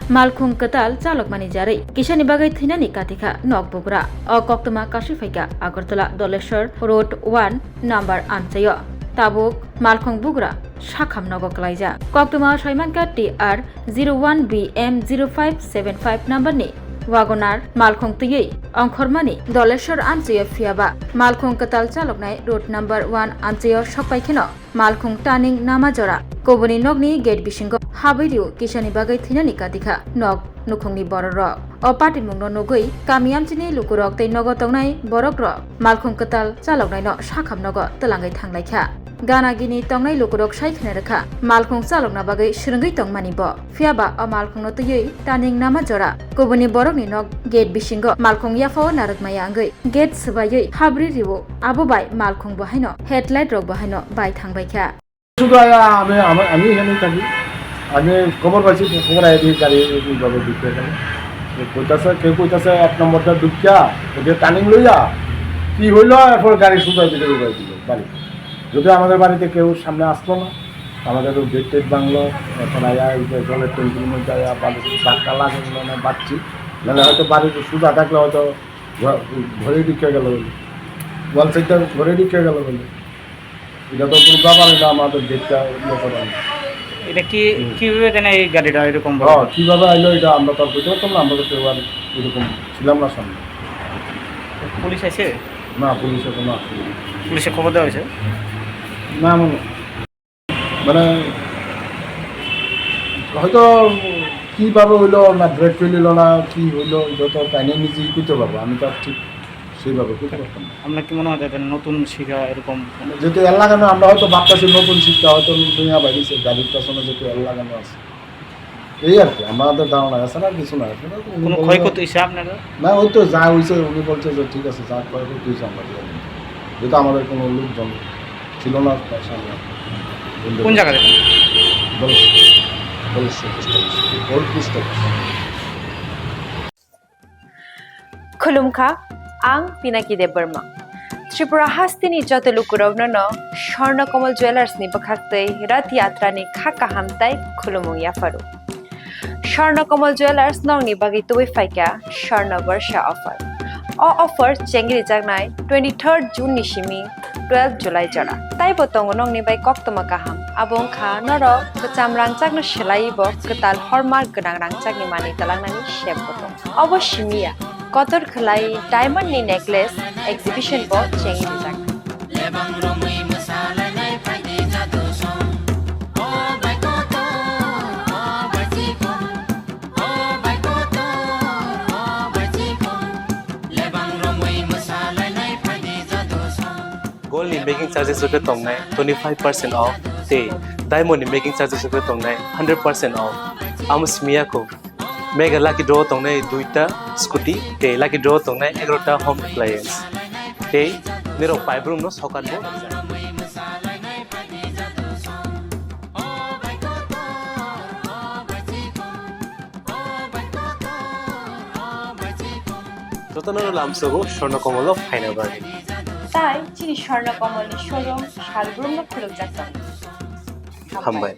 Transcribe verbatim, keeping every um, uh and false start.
Malkhung kwtal chalokmani jarwi kisani bagwi thwinani katikha nok bugra. O koktwma kasui phaikha Agartala Doleshwar Road one number amchaio. Tabuk malkhung bugra sakham nogo kwlaijak. Koktwma soimankha T R zero one B M zero five seven five number ni Wagoner malkhung twiwi ongkhormani Doleshwar amchaio, phiyaba malkhung kwtal chaloknai road number one amchaio sokpai kheno malkhung turning nama jora kubuni nokni gate bisingo habwi rio kisani bagwi thwinani katikha nok nukhungni bororok. O patimungno nugwi kami amchini lukurok tei nogo tongnai borokrok malkhung kwtal chaloknaino sakham nogo twlangwi thanglaikha. Gana gini tongnai lukurok sai khna rwkha malkhung chalokna bagwi swrwngwi tongmani bo. Phiyaba o malkhungno twiwi turning nama jora kubuni borokni nok gate bisingo malkhung yaphao narwkmaya wngwi gate swbaiwi habri rio, abo bai malkhung bo haino headlight rok bo haino bai thangbaikha. শুধু আয়া আমি আমি আমি এখানেই থাকি। আমি খবর পাইছি, খবর আয়া দিয়ে গাড়ি এইভাবে ঢুকতে এখানে। তো কইতাছে, কেউ কইতাছে এক নম্বরটা ঢুকিয়া ওকে টার্নিং লইয়া কি হইলো, এরপর গাড়ি সোজা ভিতরে উবাই দিল বাড়ি। যদি আমাদের বাড়িতে কেউ সামনে আসলো না, আমাদের ওই গেট টেট ভাঙলো, এখন আয়া এই যে জলের ট্যাঙ্কির মধ্যে আয়া বাড়ি ধাক্কা লাগে, মানে বাড়ছি, নাহলে হয়তো বাড়িতে সোজা থাকলে হয়তো ঘ- ঘরে ঢুকে গেল বলে, ওয়াল সাইডটা ঘরে ঢুকে গেল বলে। এটা তো কোনো ব্যাপার, এটা আমাদের গেটটা ইয়ে করা হয়নি। এটা কি হুম। কিভাবে কেন এই গাড়িটা এরকম বলে? হ্যাঁ, কিভাবে আইলো এটা আমরা তো আর বুঝতে পারতাম না, আমরা তো কেউ আর এরকম ছিলাম না সামনে। পুলিশ আছে? না, পুলিশ এখনো আসেনি। পুলিশে খবর দেওয়া হয়েছে? না, মানে মানে হয়তো কিভাবে হইলো, না ব্রেক ফেল হইলো, না কি হইলো, এটা তো তাই নিজেই করতে পারবো, আমি তো আর ঠিক সেইভাবে করতে পারতাম না। আপনার কি মনে হয় যাতে নতুন শিকা এরকম? যেহেতু এর লাগানো, আমরা হয়তো ভাবতেছি নতুন শিকা হয়তো দুনিয়া বাইরেছে, গাড়ির পেছনে যেহেতু এর লাগানো আছে, এই আর কি, আমাদের ধারণা আছে না, কিছু না। আসলে উনি কোনো বললো ক্ষয়ক্ষতি হয়েছে আপনাদের? না, ওই তো যা হয়েছে, উনি বলছে যে ঠিক আছে, যা ক্ষয়ক্ষতি হয়েছে আমরা দিয়ে দেবো। যেহেতু আমাদের কোনো লোকজন ছিল না তার সামনে। কোন জায়গা থেকে? বলেছে, বলেছে post office, old post office. Khulumkha, ang Pinaki Debbarma. Tripura hasteni joto lukurokno no Swarna Kamal Jewellers ni bwkhaktwi Rath Yatra ni kha kaham tai khulumung yapharu. Swarna Kamal Jewellers nokni bagwi tubui phaikha Swarna Barsha offer. O offer chengrijaknai twenty-third June ni simi twelve July jora. Taibo tongo nokni bai koktwma kaham. Abo wngkha norok kwcham rangchakno swlaiwi bo kwtal hallmark gwnang rangchakni manwi twlangnani sep bo tongo. Obo simi ya, kotor khwlai diamond ni necklace exhibition bo chengrijaknai. Lebang romwi mwsalainai phaidi jadu song. O bai kotor, o bai chikon, o bai kotor, o bai chikon. Lebang romwi mwsalainai phaidi jadu song. Gold ni making charges rok khe tongnai twenty five percent off tei diamond ni making charges rok khe tongnai hundred percent off. Amo simi ya kho. Mega lucky draw tongnai duita scooty tei lucky draw tongnai egarota home appliance. Tei nirok paibrum no sokat bo. Jotono lamsogo Swarna Kamal o phaina bagwi. Tai chini Swarna Kamal ni showroom salbrum no khulukjak tongo. Hambai.